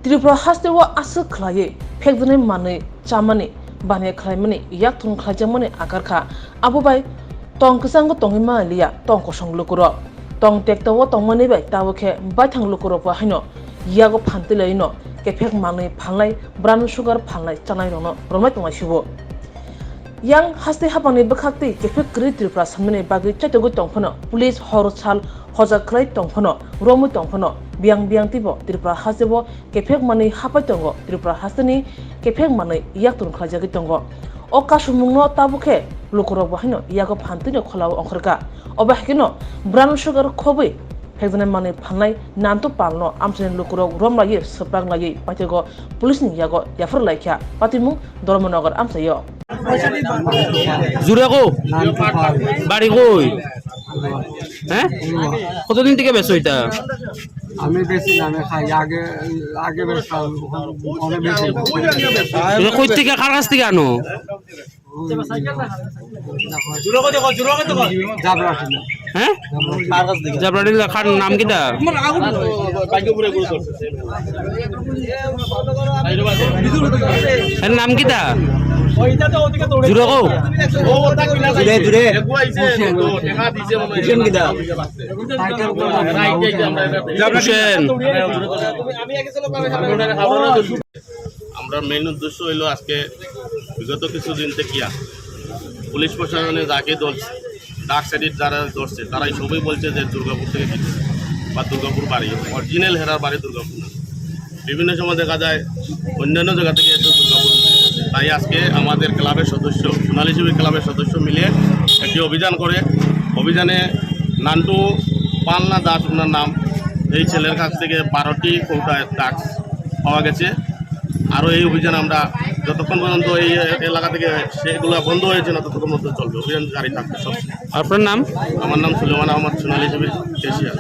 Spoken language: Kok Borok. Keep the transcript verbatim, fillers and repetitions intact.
Tripura hasteo aswk khlaiwi phekjaknai manwi chamani baniya khlaimani yakthung khlaijakmani akar kha. Abo bai tong kwchango tongwi manliya tong kosong lukurok. Tong tektao tongmani bai tabuk khe baithang lukurokbo haino yago phan twilaino kephek manwi phalnai, brown sugar phalnai chanairokno romnai tongnai sibo. Yang haste hapangni bwkhaktwi kephek kwrwi Tripura samnani bagwi chaitogwi tongphano, police hor sal hojak khlai tongphano, romwi tongphano, biyang biyang twibo Tripura hasteo kephek manwi hapai tongo, Tripura hasteni kephek manwi yaktung khlaijagwi tongo. O kasumungno tabuk khe lukurokbo haino yago phan twino kholao ongkhorkha. Obo hai kheno brown sugar khobwi phekjaknai manwi phalnai Nantu Palno amchaini lukurok romlaiwi swpranglaiwi paithago police ni yago yaphar laikha, patimung Dharmanagar amchaio. জুরে কো? নাম তো পাল। বাড়ি কই? হ্যাঁ? কতদিন থেকে বেচো এটা? আমি বেশি না, আমি খাই। আগে, আগে বেচতাম, এখন, এখন বেশি না। এটা কই থেকে, কার কাছ থেকে আনো? জাবরা ছিল। হ্যাঁ? জাবরা। জাবরাটিলা কার নাম কিতা? এর নাম কিতা? জুরে কো? জুরে, জুরে। হোসেন কিতা? হোসেন। আমরা মেইন উদ্দেশ্য হইলো আজকে বিগত কিছুদিন থেকে পুলিশ প্রশাসনে যাকে ধরছে, ডাক সাইডের যারা ধরছে, তারাই সবই বলছে যে দুর্গাপুর থেকে কিছু বা দুর্গাপুর বাড়ি, অরিজিনাল হেরার বাড়ি দুর্গাপুর না। বিভিন্ন সময় দেখা যায় অন্যান্য জায়গা থেকে এসে দুর্গাপুর। তাই আজকে আমাদের ক্লাবের সদস্য, সোনালী শিবির ক্লাবের সদস্য মিলে একটি অভিযান করে। অভিযানে নান্টু পালনা দাস ওনার নাম, এই ছেলের কাছ থেকে বারোটি কৌটা ড্রাগস পাওয়া গেছে। আরও এই অভিযান আমরা যতক্ষণ পর্যন্ত এই এলাকা থেকে সেগুলো বন্ধ হয়েছে না, ততক্ষণ পর্যন্ত চলবে, অভিযান জারি থাকবে সব। আপনার নাম? আমার নাম সুলেমান আহমদ, সোনালী শিবির ক্যাশিয়ার।